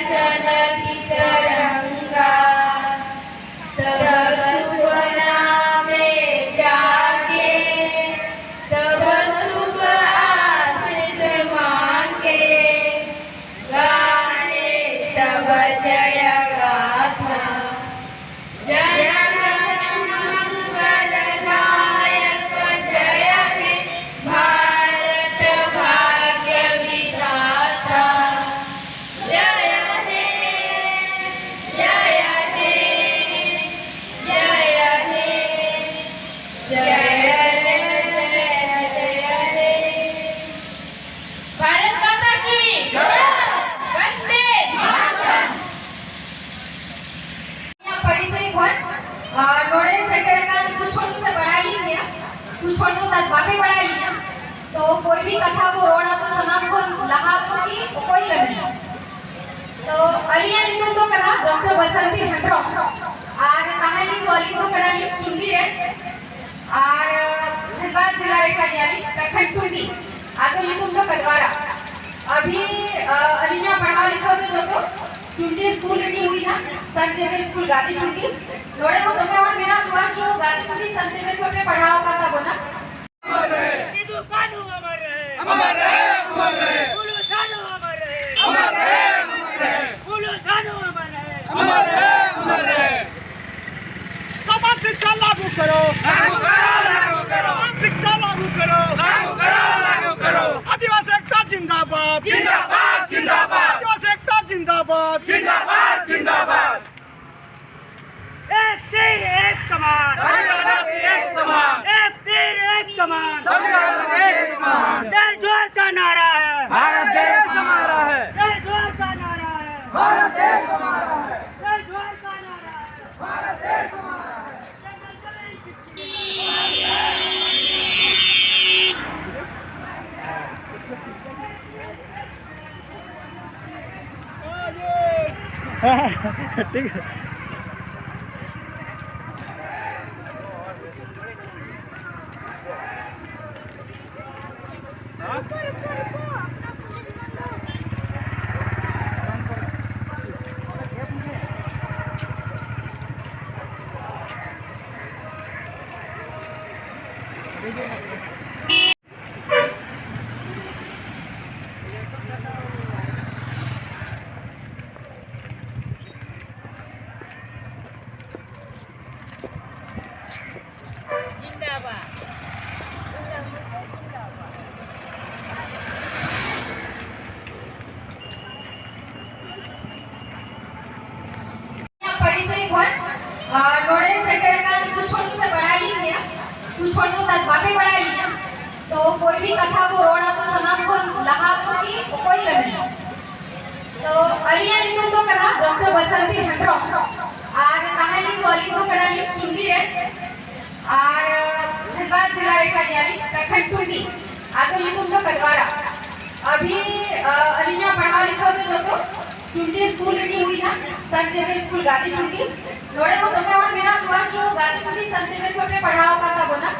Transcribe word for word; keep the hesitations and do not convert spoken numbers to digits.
चलति तरंगा, तब शुभ नामे जागे, तब शुभ आशीष मांगे, गाहे तब जय गाथा। जय मंगल नायक, जय हे भारत भाग्य विधाता। जय हे, जय हे, जय हे, जय जय जय जय हे। भारत माता की जय। वंदे मातरम। ᱤᱧᱟᱹᱜ ᱯᱚᱨᱤᱪᱚᱭ ᱠᱷᱚᱱ, ᱟᱨ ᱱᱚᱰᱮ ᱥᱮᱴᱮᱨ ᱟᱠᱟᱱ ᱠᱩᱪ ᱦᱚᱲ ᱫᱚᱯᱮ ᱵᱟᱲᱟᱭ ᱞᱤᱧ ᱜᱮᱭᱟ, ᱠᱩᱪ ᱦᱚᱲ ᱫᱚ ᱥᱟᱭᱟᱫ ᱵᱟᱯᱮ ᱵᱟᱲᱟᱭ ᱞᱤᱧᱟ᱾ ᱛᱚ ᱚᱠᱚᱭ ᱵᱤᱱ ᱠᱟᱛᱷᱟ ᱵᱚ ᱨᱚᱲᱟ, ᱛᱚ ᱥᱟᱱᱟᱢ ᱠᱷᱚᱱ ᱞᱟᱦᱟ ᱫᱚ ᱠᱤ ᱚᱠᱚᱭ ᱠᱟᱱᱟᱭ? ᱛᱚ ᱟᱹᱞᱤᱧᱟᱜ ᱧᱩᱛᱩᱢ ᱫᱚ ᱠᱟᱱᱟ ᱰᱚᱠᱴᱚᱨ ᱵᱟᱥᱟᱱᱛᱤ ᱦᱮᱢᱵᱨᱚᱢ, ᱟᱨ ᱛᱟᱦᱮᱸ ᱫᱚ ᱟᱹᱞᱤᱧ ᱫᱚ ᱠᱟᱱᱟᱞᱤᱧ ᱴᱩᱱᱰᱤ ᱨᱮ, ᱟᱨ ᱫᱷᱟᱱᱵᱟᱫᱽ ᱡᱮᱞᱟ ᱨᱮ ᱠᱟᱱ ᱜᱮᱭᱟᱞᱤᱧ, ᱯᱨᱚᱠᱷᱚᱸᱰ ᱴᱩᱱᱰᱤ, ᱟᱛᱳ ᱧᱩᱛᱩᱢ ᱫᱚ ᱠᱟᱫᱣᱟᱨᱟ᱾ ᱟᱹᱵᱷᱤ, ᱟ, ᱟᱹᱞᱤᱧᱟᱜ ᱯᱟᱲᱦᱟᱣ ᱞᱮᱠᱷᱟ ᱫᱚ ᱡᱚᱛᱚ ᱴᱩᱱᱰᱤ ᱥᱠᱩᱞ ᱨᱮᱜᱮ ᱦᱩᱭᱱᱟ, ᱥᱟᱱ ᱡᱮᱵᱷᱮᱨ ᱥᱠᱩᱞ ᱜᱟᱸᱫᱷᱤ ᱴᱩᱱᱰᱤ᱾ ᱱᱚᱰᱮ ᱦᱚᱸ ᱫᱚᱢᱮ ᱦᱚᱲ ᱢᱮᱱᱟᱜ ᱠᱚᱣᱟ ᱡᱚ ᱜᱟᱸᱫᱷᱤ ᱴᱩᱱᱰᱤ ᱥᱟᱱ ᱡᱮᱵᱷᱮᱨ ᱠᱷᱚᱱ ᱯᱮ ᱯᱟᱲᱦᱟᱣ ᱟᱠᱟᱫ ᱛᱟᱵᱚᱱᱟ᱾ ᱥᱤᱫᱩ ᱠᱟᱹᱱᱦᱩ ᱟᱢᱚᱨ ᱨᱮ! ᱟᱢᱚᱨ ᱨᱮ, ᱟᱢᱚᱨ ᱨᱮ! ᱯᱷᱩᱞᱳ ᱡᱷᱟᱱᱳ ᱟᱢᱚᱨ ᱨᱮ! ᱟᱢᱚᱨ ᱨᱮ, ᱟᱢᱚᱨ ᱨᱮ! ᱯᱷᱩᱞᱳ ᱡᱷᱟᱱᱳ ᱟᱢᱚᱨ ᱨᱮ! ᱟᱢᱚᱨ ᱨᱮ, ᱟᱢᱚᱨ ᱨᱮ! समान शिक्षा लागू करो। लागू करो, लागू करो। समान शिक्षा लागू करो। लागू करो, लागू करो। आदिवासी एकता जिंदाबाद। जिंदाबाद, जिंदाबाद। आदिवासी एकता जिंदाबाद। जिंदाबाद, जिंदाबाद। एक तीर एक कमान। आदिवासी एक समान। एक तीर एक कमान। आदिवासी एक समान। जय जोहार का नारा है। भारत देश हमारा है। जय जोहार का नारा है। भारत देश हमारा है। जय जोहार का नारा है। भारत देश हमारा है। ठीक है। ᱟᱨ ᱱᱚᱰᱮ ᱥᱮᱴᱮᱨ ᱟᱠᱟᱱ ᱠᱩᱪ ᱦᱚᱲ ᱫᱚᱯᱮ ᱵᱟᱲᱟᱭ ᱞᱤᱧ ᱜᱮᱭᱟ, ᱠᱩᱪ ᱦᱚᱲ ᱫᱚ ᱥᱟᱭᱮᱫ ᱵᱟᱯᱮ ᱵᱟᱲᱟᱭ ᱞᱤᱧᱟ᱾ ᱛᱚ ᱚᱠᱚᱭ ᱵᱤᱱ ᱠᱟᱛᱷᱟ ᱵᱚ ᱨᱚᱲᱟ, ᱛᱚ ᱥᱟᱱᱟᱢ ᱠᱷᱚᱱ ᱞᱟᱦᱟ ᱫᱚ ᱠᱤ ᱚᱠᱚᱭ ᱠᱟᱱᱟᱭ? ᱛᱚ ᱟᱹᱞᱤᱧᱟᱜ ᱧᱩᱛᱩᱢ ᱫᱚ ᱠᱟᱱᱟ ᱰᱚᱠᱴᱚᱨ ᱵᱟᱥᱟᱱᱛᱤ ᱦᱮᱢᱵᱨᱚᱢ᱾ ᱟᱨ ᱛᱟᱦᱮᱸ ᱫᱚ ᱟᱹᱞᱤᱧ ᱫᱚ ᱠᱟᱱᱟᱞᱤᱧ ᱴᱩᱱᱰᱤ ᱨᱮ᱾ ᱟᱨ ᱫᱷᱟᱱᱵᱟᱫᱽ ᱡᱮᱞᱟ ᱨᱮ ᱠᱟᱱ ᱜᱮᱭᱟᱞᱤᱧ, ᱯᱨᱚᱠᱷᱚᱸᱰ ᱴᱩᱱᱰᱤ᱾ ᱟᱫᱚ ᱧᱩᱛᱩᱢ ᱫᱚ ᱠᱟᱫᱣᱟᱨᱟ᱾ ᱟᱹᱵᱷᱤ, ᱟ, ᱟᱹᱞᱤᱧᱟᱜ ᱯᱟᱲᱦᱟᱣ ᱞᱮᱠᱷᱟ ᱫᱚ ᱡᱚᱛᱚ ᱴᱩᱱᱰᱤ ᱥᱠᱩᱞ ᱨᱮᱜᱮ ᱦᱩᱭᱱᱟ, ᱥᱟᱱ ᱡᱮᱵᱷᱮᱱ ᱥᱠᱩᱞ ᱜᱟᱸᱫᱷᱤ ᱴᱩᱱᱰᱤ᱾ ᱱᱚᱰᱮ ᱦᱚᱸ ᱫᱚᱢᱮ ᱦᱚᱲ ᱢᱮᱱᱟᱜ ᱠᱚᱣᱟ ᱡᱚ ᱜᱟᱸᱫᱷᱤ ᱴᱩᱱᱰᱤ ᱥᱟᱱ ᱡᱮᱵᱷᱮᱱ ᱠᱷᱚᱱ ᱯᱮ ᱯᱟᱲᱦᱟᱣ ᱟᱠᱟᱫ ᱛᱟᱵᱚᱱᱟ᱾